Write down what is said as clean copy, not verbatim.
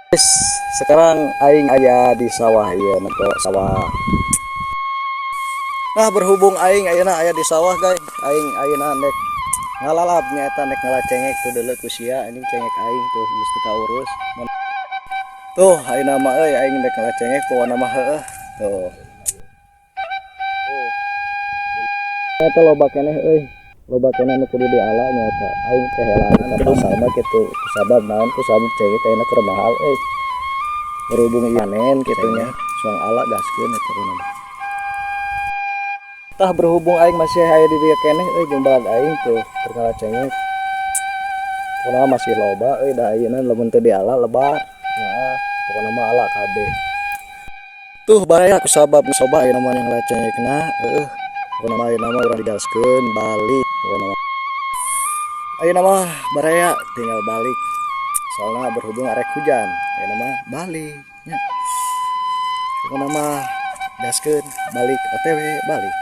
Guys, sekarang aing aya di sawah ieu nempo sawah. Nah, berhubung aing ayeuna aya di sawah, guys, aing ayeuna nek ngalalap, nyaeta nek ngala cengek tuh deuleu ku sia anjing, cengek aing tuh geus teu kaurus. Tuh, ayeuna mah euy aing nek ngala cengek pokona mah, heueuh. Tuh. Tuh. Eta loba keneh euy. Loba keneh nu kudu diala, nyaeta aing teh helana ka pasar mah kitu. Kusabab naon? Kusabab cengek ayeuna keur mahal euy. Berhubung panen kitu nya, suang ala gaskeun eta mah. Tah, berhubung aing masih aya di dieu keneh euy jeung balag aing tuh keur ngala cengek. Pokona masih loba euy, da ayeuna lamun teu diala lebar. Heeh, pokona mah ala kabeh. Tuh, baraya, kusabab soba ayeuna mah ngala cengekna, heueuh. Pokona mah ayeuna mah urang digaskeun balik pokona mah. Ayeuna mah baraya tinggal balik. Soalna berhubung arek hujan, ayeuna mah balik nya. Pokona mah gaskeun balik, OTW balik.